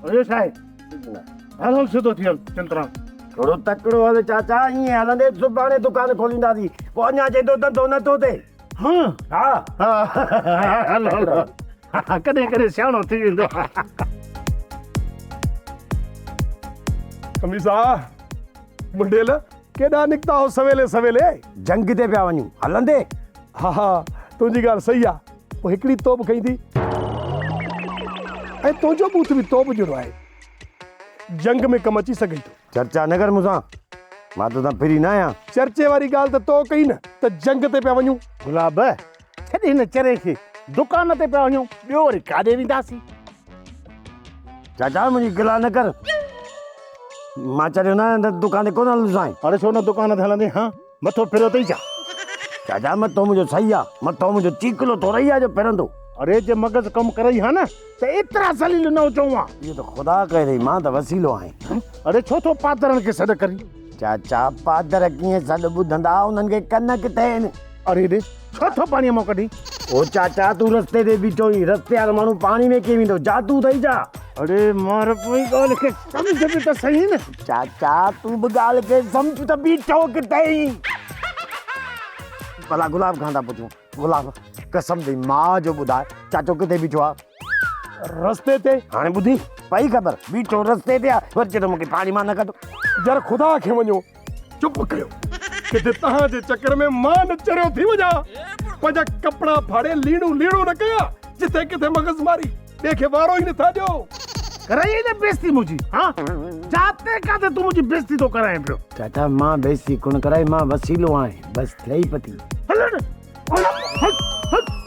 اهو ڇا آهي؟ هل هل سڌو ٿي هل چنترام. ٿورو تڪڙو هل چاچا، ائين هلندي سڀاڻي دڪان کولينداسين، پوء اڃا چئيندو ڌنڌو نه ٿو ٿئي. ها ها هل هل ڪڏهن ڪڏهن سياڻو ٿي ويندو. خميسا منڊيل ڪيڏانهن نڪتا آهو سويلي سويلي؟ جنگ تي پيا وڃون، هلندي؟ ها ها تنهنجي ڳالهه صحيح آ، پوء هڪڙي توب کنئي ٿي ۽ تنهنجو ٻوٿ به توب جهڙو آهي، جنگ ۾ ڪم اچي سگهئي ٿو. چرچا نه ڪر مون سان، مان توسان ڦري نه آهيان. چرچي واري ڳالهه ته تو ڪئي نه ته جنگ تي پيا وڃون. گلاب، ڇڏ هن چري کي، دڪان تي پيا وڃون، ٻيو وري ڪاڏي وينداسين؟ چاچا منهنجي گلا نه ڪر، مان چريو نه آهيان ته دڪان تي ڪونه هلندوسانء. اڙي ڇو نه دڪان تي هلندين، هان مٿو ڦريو اٿئي ڇا؟ چاچا مٿو منهنجو صحيح آ، مٿو منهنجو چيڪلو ٿورئي آ جو ڦرندو. اڙي جي مغز ڪم ڪرئي ها نه ته ايترا ذليل نه هجون ها. اهو ته خدا ڪيو اٿئي، مان ته وسيلو آهيان. اڙي ڇو ٿو پادرن کي سڏ ڪرين؟ چاچا پادر ڪيئن سڏ ٻڌندا، انهن کي ڪن ڪٿي آهن. اڙي ڏي ڇو ٿو پاڻيء مان ڪڍين؟ او چاچا تون رستي تي بيٺو آهين، رستي وارو ماڻهو پاڻي ۾ ڪيئن ويندو، جادو اٿئي ڇا؟ اڙي مار پوئين ڳالهه کي سمجهه به ته سهي نه. چاچا تون به ڳالهه کي سمجهه ته بيٺو ڪٿي آهين. ڀلا گلاب کان ٿا پڇون. گلاب قسم ڏئي ماء جو ٻڌاء چاچو ڪٿي بيٺو آ؟ رستي تي. هاڻي ٻڌي پئي خبر، بيٺو رستي تي آ، وري چئي ٿو مون کي پاڻي مان نه ڪڍ. يار خدا کي وڃو چپ ڪيو، ڪٿي توهان جي چڪر ۾ مان نه چريو ٿي وڃان. پنهنجا ڪپڙا ڦاڙي ليڻون ليڻون نه ڪيان، جٿي ڪٿي مغز ماري ٻئي کي وارو ئي نٿا ڏيو. ڪرائي نه بيستي منهنجي ها جاتي ڪاٿي تون منهنجي بيستي ٿو ڪرائين پيو. چاچا مان بيستي ڪونه ڪرائي مان وسيلو آهيان بس ٿئي پتي. هل هل هل هل.